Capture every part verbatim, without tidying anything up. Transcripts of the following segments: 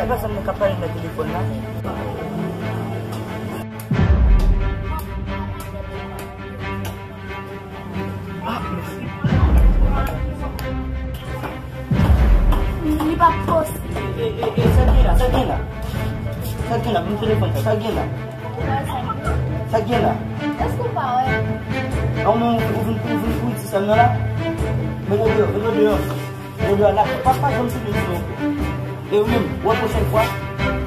E pa sa m nan k ap pale nan telefòn la. Ah, mèsi. Li pa posib. E, e, e, sa k gen la? Sa k gen la? Sa k gen la? Ban m telefòn sa. Sa k gen la? Sa k gen la? Èske w pa wè? A, ou menm, ou vin, ou vin pou iti sa nan la? Mete w deyò, mete w deyò. Mete w deyò la. Papa janm sou iti ankò. E ou menm, wè pwochèn fwa,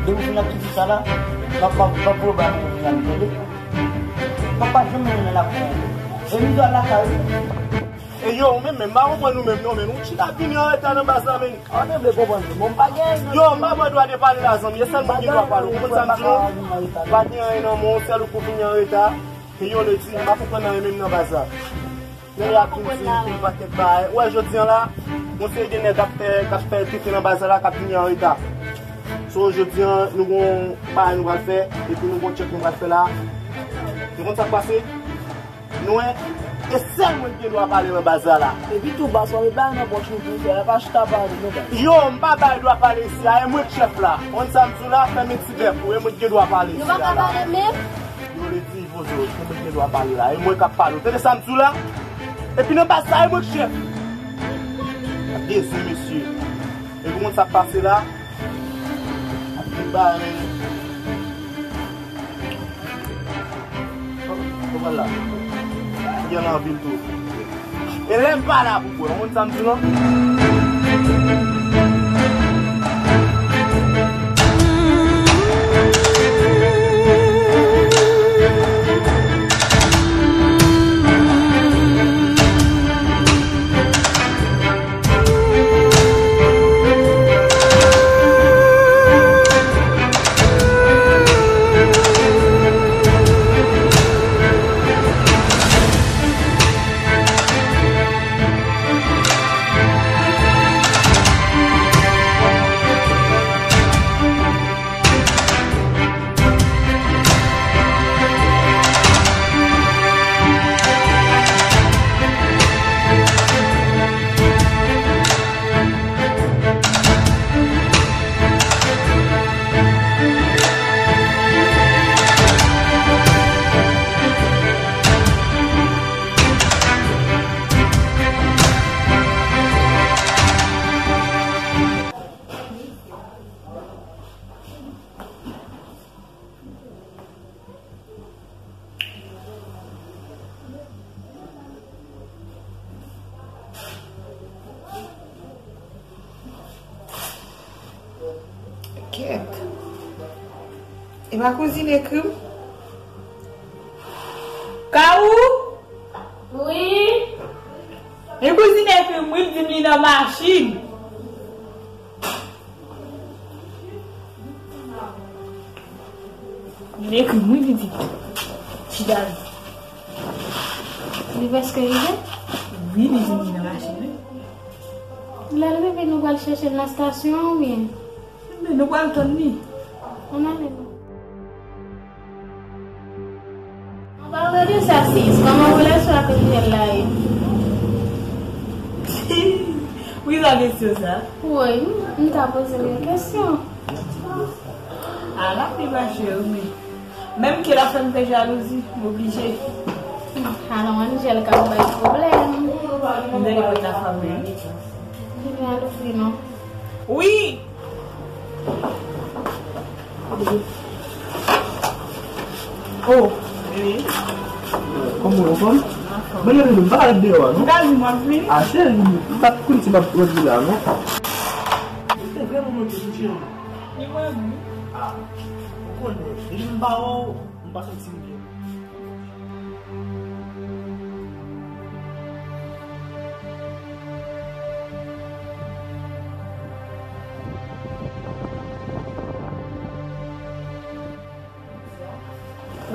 depi w fin ak iti sa la, m ap, m ap, m ap voye w ba moun nan, tande? Papa janm mennen nan lakou ankò. E m dwe al lakay ou. E yo, ou menm, menm, m pa konprann ou menm, non, men ou chita vini anreta nan baz la, men. An, men vle konprann, men m pa gen anyen. Yo, m pa ban dwa de pale la, zanmi, e sèl mwen ki gen dwa pale. Ou konprann sa m di nou? Pa gen anyen nan men w, sèl ou k pou vini anreta. E yo, ledi, m pa konprann anyen menm nan baz la. Nèg la ap vin di m tout pakèt bagay. Ou wè, jodi a la, yon seri de nèg k ap fè, k ap fè tete nan baz la, k ap vini anreta. So, jodi a, nou gon bagay nou pral fè, epi nou gon tchèk nou pral fè la. Nou konn sa k pase? Nou wè, e sèl mwen ki gen dwa pale nan baz la la. Epi tou, baz, pa met bagay nan pòch ou pou w fè, pa chita pale, non, baz. Yo, m pa bay dwa pale isi a, e mwen k chèf la. Konn sa m di w la, fèmen ti bèk ou, e mwen ki gen dwa pale isi a la. Nou pa ka pale menm? Yo, ledi, poze w, se mwen ki gen dwa pale la, e mwen k ap pale. Ou tande sa m di w la? Epi nan baz sa, e mwen k chèf. Dezè, mesye. Epi w konn sa k pase la? Ap vin bare. Kòman la? Gen anvi l tou. E lè m pa la pou kwè, ou konn sa m di w lan? Kèt. E pa kouzine ekri m? Kawou? Wi. E kouzine ekri m, wi, l di m li nan machin. Li ekri m, wi, li di. Chita. Li prèske rive? Wi, li di m li nan machin, wi. Lè l rive, nou pral chèche l nan estasyon an, wi. Men nou pral tann li. Ann ale non. An palan de sa, sis, kòman relasyon ak Angel la ye? Wi, sa kesyon sa? Wi, m ta poze l yon kesyon. A, l ap pi mache wi, men menm ke l ap fè m fè jalouzi, m oblije. Alon Angel k ap bay pwoblèm. M tande pòt la frape wi. Li vin al ouvri non. Wi! Oh, wi. Kòman w anfòm? Mwen gen nou pa ret deyò a, non? M ta di m ap vini. A, cheri, m pa t konn si m ap rantre la, non? Se vrèman mwen ki touche w. Li mwen wi. A, ou konnen, depi m pa wè w, m pa santi m byen.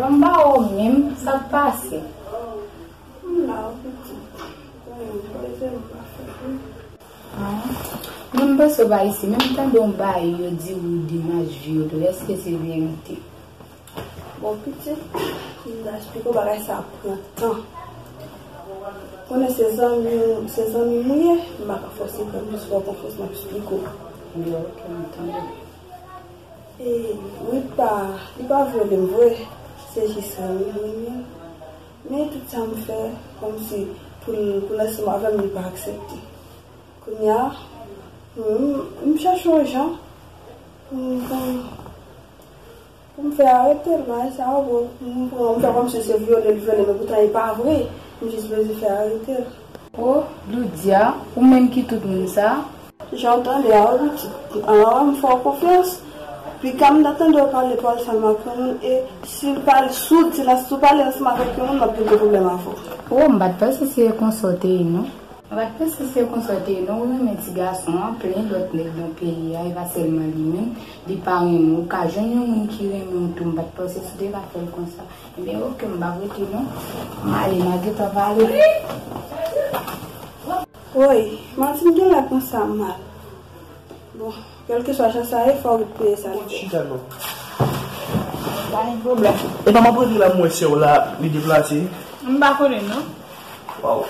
Bon, m pa wè w menm, sa k pase? M la wi pitit. Konyen m pleze m pa fèt wi. Ah. Non, m panse w pa isi. Men m tande yon bagay yo di ou demach vi w tou. Èske se verite? Bon, pitit, m ta esplike w bagay sa pran tan. Konnen se zanmi, se zanmi m ou ye, m pa ka fòse kò m, jis fè w konfyans m ap esplike w. Yo, ok, m tande. E, wi, pa, li pa vyole m vre, se jis mwen, mwen menm. Men tout sa m fè, kòmsi pou l, pou l ansanm avè m, li pa aksepte. Kounye a, m, m chèche yon jan pou m, pou m, pou m fè arete l, bagay sa yo, pou m pran, m fè kòmsi se vyole l vyole, men poutan e pa vre, m jis bezwen fè arete l. O, Loudia, ou menm ki tout moun sa? Jan w tande a, wi, pitit. Alò, m fè w konfyans. Pika m ta tande w pale pawòl sa m ak yon moun, e si m pale, si w di la, si w pale ansanm avèk yon moun, m ap gen de pwoblèm avè w. O, m pa t panse se konsa w te ye, non. M pa t panse se konsa w te ye, non. Ou renmen ti gason an, plen lòt nèg nan peyi a, e pa sèlman li menm. Li pa renmen w, ou ka jwenn yon moun ki renmen w tou. M pa t panse si w te ka fè l konsa. Ebyen, oke, m p ap rete non. M ale, m a gentan pale. Woy, Martine genlè pran sa mal. Bon, kèlkeswa jan sa ye, fò w peye sa l dwe. Chita non. Pa gen pwoblèm. Epa m ap rete la, m wè sè w la, li deplase. M pa konnen non. Waw.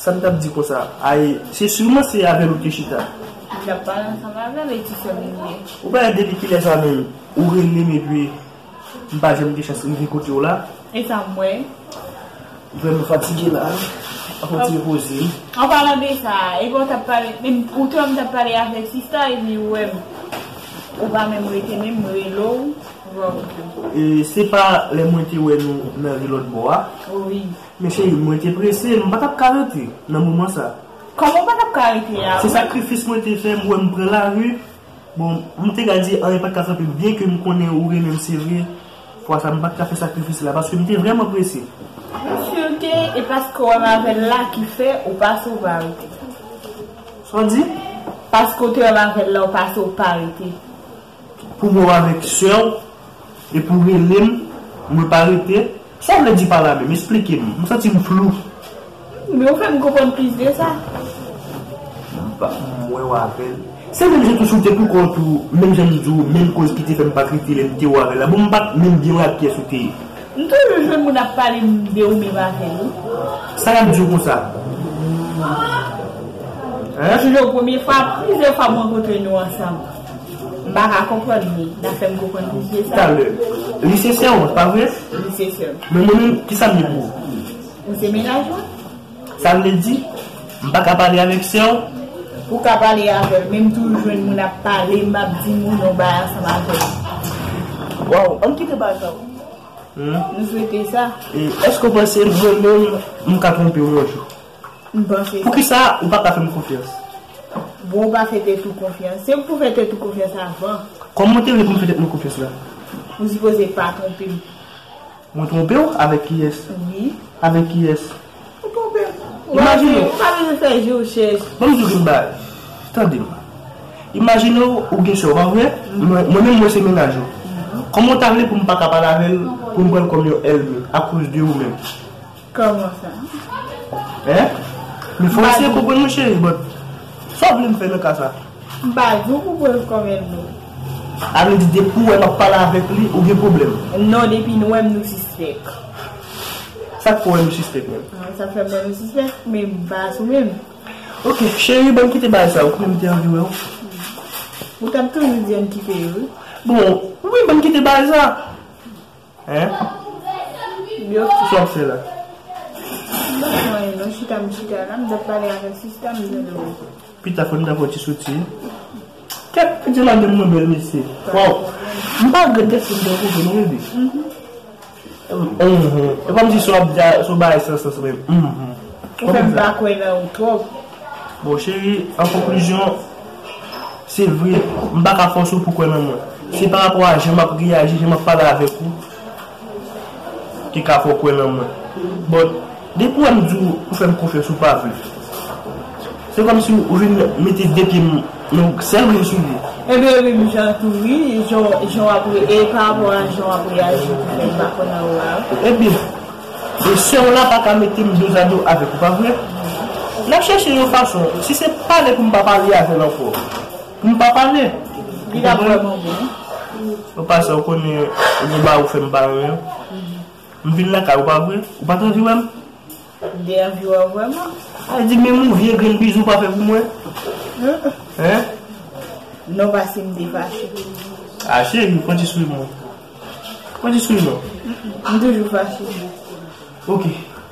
Sa m t ap di konsa, ay, se siman se avè l ou te chita. M t ap pale ansanm avè l, e ti sè m li ye. Ou pa wè depi kilè sa menm, ou rele m epi m pa janm gen chans rive kote w la. E sa m wè. Vrèman fatige la, ap fè yon ti repoze. An palan de sa, epi w t ap pale, menm ou te wè m t ap pale avèk sista, epi ou wè m, ou pa menm rete, menm m rele w, ou pa rete. E se pa lè mwen te wè nou nan ri lòt bò a? Wi. Men cheri, mwen te prese, m pa t ap ka rete nan moman sa. Kòman w pa t ap ka rete a? Se sakrifis mwen te fè, m wè m pran lari. Bon, m te ka di anyen pa t ka frape m, byen ke m konnen ou renmen m, se vre. Fwa sa, m pa t ka fè sakrifis la, paske m te vrèman prese. M si w te, e paske w wè m avè l la ki fè ou pase ou pa rete. Sa w di? Paske w te wè m avè l la, ou pase ou pa rete. Pou m wè w avèk sè w, epi w rele m, mwen pa rete. Sa w vle di pa la menm? Esplike m. M santi m flou. Men ou fè m konprann plis de sa. M pa, m wè w avè l. Se menm jan tou si w te pou kò w tou, menm jan m di w, menm koz ki te fè m pa t rete lè m te wè w avè l la. Bon, m pa t menm byen wè ak kiyès ou te ye. M toujou jwenn moun ap pale m de ou menm avè l wi. Sa y ap di w konsa? Hein? Toujou premye fwa, plizyè fwa m rankontre nou ansanm. M pa ka konprann li. N ap fè m konprann plis de sa. Talè. Li se sè w, pa vre? Li se sè m. Men mwen menm, kisa m ye pou ou? Ou se mennaj mwen? Sa vle di, m pa ka pale avèk sè w? Ou ka pale avè l, men m toujou jwenn moun ap pale, m ap di moun yon bagay ansanm avè l. Waw, ann kite bagay sa yo. Hmm? M swete sa. E èske w panse mwen menm, m ka twonpe w yon jou? M panse sa. Poukisa ou pa ka fè m konfyans? Bon, ou pa fè tèt ou konfyans. Se pou fè tèt ou konfyans avan. Kòman w te vle pou m fè tèt mwen konfyans la? Ou sipoze pa twonpe m. Mwen twonpe w? Avèk kiyès? Wi. Avèk kiyès? Ou twonpe m. Imajine w. Ou pa bezwen fè je w chèch. Ban m di w yon bagay. Tande m. Imajine w, ou gen sè w, pa vre? Mwen, mwen menm, mwen se mennaj ou. Kòman w ta vle pou m pa ka pale avè l, pou m pran l kòm yon ènmi, akoz de ou menm? Kòman sa? Hein? Men fò w eseye konprann mwen, cheri, but sa w vle m fè nan ka sa? M pa di w pou pran l kòm ènmi. Sa vle di, depi w wè m ap pale avèk li, ou gen pwoblèm? Non, depi nou wè m, nou sispèk. Sa k fè w wè nou sispèk menm? Ah, sa fè m wè nou sispèk, men m pa sou menm. Ok, cheri, ban m kite bagay sa, ou konnen m te anvi wè w. Ou t ap toujou di ann kite yo, wi. Bon, wi, ban m kite bagay sa. Hein? Yo. Kisa w ap fè la? M pa fè anyen non, chita m chita la, m t ap pale avèk sista m nan do. Pita fò n ta fè yon ti soti. Kèt, piti madanm mwen bèl mesye. Waw. M pa grenn tèt si m te kouvri non, bebe. Mhm. Mhm. E pa m di sa w ap di a, sa w bay sans, sans menm. Mhm. Ou fè m pa kwè nan ou twòp. Bon, cheri, an konklizyon, se vre, m pa ka fòse w pou kwè nan mwen. Se pa rapò a jan m ap reyaji, jan m ap pale avèk ou, ki ka fè w kwè nan mwen. But, depi w wè m di w, ou fè m konfyans, ou pa vle. Se kòmsi ou vin mete de pye m nan yon sèl grenn soulye. Ebyen, menm jan tou, wi, jan, jan w ap re-, e pa rapò a jan w ap reyaji, ki fè m pa kwè nan ou a. Ebyen, e sè w la pa ka mete m dozado avèk ou, pa vre? N ap chèche yon fason. Si se pale pou m pa pale avè l ankò, pou m pa pale. Li t ap vrèman bon. Ou konprann? Ou pase, ou konnen, ou gen bagay ou fè m pa renmen. M vin lakay ou, pa vre? Ou pa t anvi wè m? M te anvi wè w vrèman. Sa vle di menm yon vye grenn bizou ou pa fè pou mwen? Hein? Non, paske m te fache. Ah, cheri, pran ti souri non. Pran ti souri non. M toujou fache. Ok.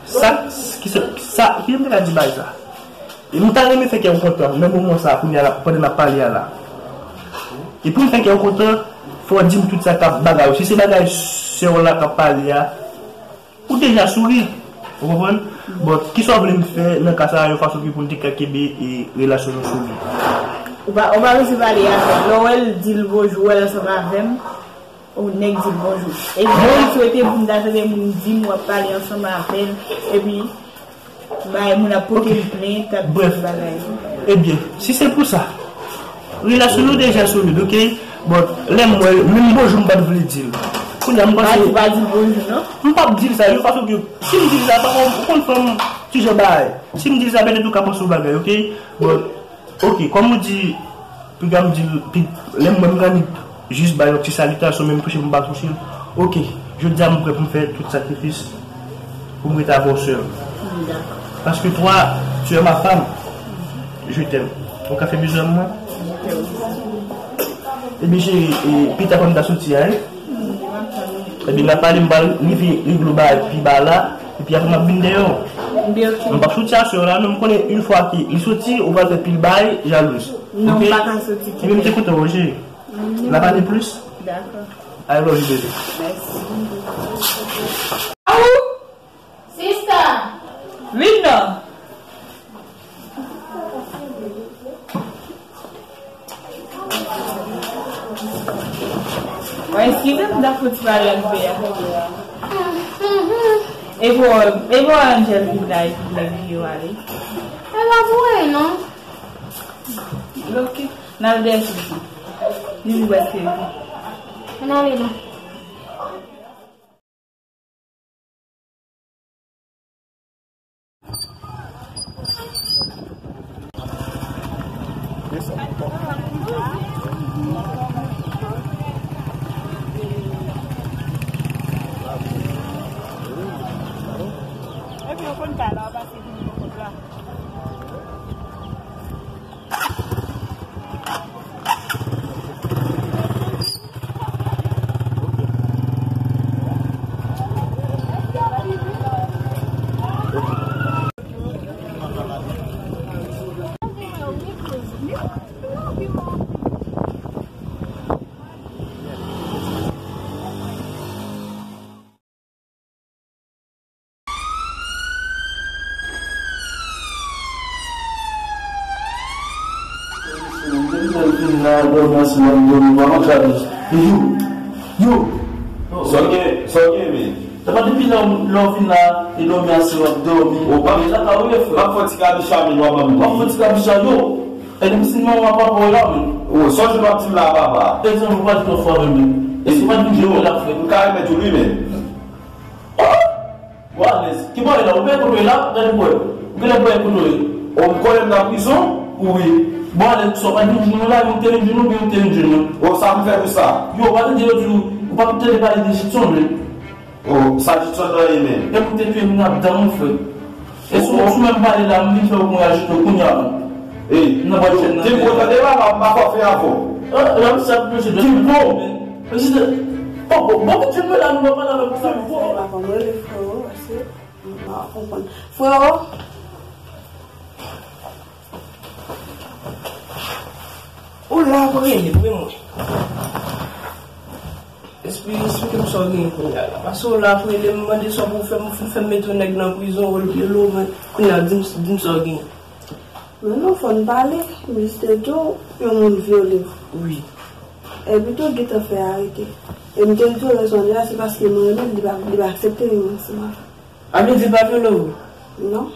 Sa, ki sa, sa, ki jan m te ka di bagay sa? E m ta renmen fè kè w kontan, nan moman sa, kounye a la, pandan n ap pale a la. E pou m fè kè w kontan, fò w di m tout sa k ap bagay ou. Si se bagay sè w la k ap pale a, ou deja souri. Ou konprann? Bon, kisa w vle m fè nan ka sa a, yon fason ki pou n te ka kenbe e relasyon nou souri? Ou pa, ou pa bezwen pale avè l. Lè w wè l, di l bonjou, w wè l ansanm avè m. O nèg di l bonjou. E jan li swete pou m ta tande moun di m w ap pale ansanm avè l, epi bay moun ap pote m plent, ap di bagay. Ebyen, si se pou sa, relasyon nou deja solid, ok? Bon, lè m wè l, menm bonjou m pa t vle di l. Kounye a m panse. Pa di, pa di l bonjou, non? M p ap di l sa, yon fason ke, si m di l sa, pa konn, ou konn fanm, ti jan bagay. Si m di l sa, petèt ou ka panse yon bagay, ok? Bon, Ok, kòm ou di, piga m di l, pi, lè m wè m annik jis ba yon ti salitasyon, men m touche m pa touche l. Ok, jodi a m prè pou m fè tout sakrifis pou m rete avè w, sè m. Dakò. Paske toi, tu es ma femme. Je t'aime. Ou ka fè bizou a mwen? Ebyen, cheri, e, pita fò n ta soti a, wi. Ebyen, n ap pale, m pral rive regle yon bagay pi ba la, epi apre m ap vin dèyè w. Ebyen, ok. M p ap soti a sè w la, non, m konnen yon fwa ke li soti, ou pral fè pil bagay, jalouz. Non, ok? M pa ka soti. Ebyen, m te kontan wè w, cheri. N a pale plis? Dakò. I love you, baby. Mèsi. Sista! Vin non! Mwen eskize m ta fouti pale ak Bea. E bon, e bon Angel vin la epi l vire w ale. E pa vre non. Ok, n al dèyè sisi. Li di prèske vin. Ann ale non. Epi yo konn kay la, w ap pase vini nan kòb la. Depi lè l vin la, dòmi asou l ap dòmi, pa manke abis. Yo, yo. Sa w gen, sa w gen, men? Sa pa depi lè, lè w vin la, e dòmi asou l ap dòmi. O, pa, e la ka wè, frè. M ap fè ti kabicha, men w ap ban m. M ap fè ti kabicha, yo. E depi si manman papa w la, men. O, sa w jwenn w ap di m la, papa? E zanmi, ou pa di twò fò renmen. E si w pa di m, yo, l ap fè. M ka renmen tou, wi, men. O! Bon, alèz. Ki bò w ye la? Ou byen kote w ye la? Gade bò w ye. Ou genlè bò w ye kote w ye. O, m konnen m nan prizon? Wi. Bon, alèz, sa w pa di m jounou la, m te vin jounou, byen m te vin jounou. O, sa m fè pou sa? Yo, pa tande yo di w, ou pa tande pale de Jidson vre. O, sa Jidson nan ye menm? E m te touye moun ap dan, mon frè. E si w, si w menm pale la, m vin fè w konn ajoute w kounye a. Ey, m nan bò chèn nan. Ti gwo tande papa, m pa fè afè avè w. An, la, m sa ploje de. Ti gwo. Bon, bon, bon, bon, ti gwo la, nou pa pale avè w konsa. Avan mwen rele frè w, paske m pa konprann. Frè w, ou la pou rele, pou mwen. Espli-, esplike m sa w genyen kounye a la. Paske w la pou rele m, mande sa w pou fè m, fè m mete yon nèg nan prizon, ou rele w, men kounye a di m, di m sa w genyen. Men non, fò n pale. M jis te di w, yon moun vyole w. Wi. Epi tou, gentan fè arete. E m te di w rezon li a, se paske m renmen l, li pa, li pa aksepte m ansanm avè m. A vle di l pa vyole w? Non.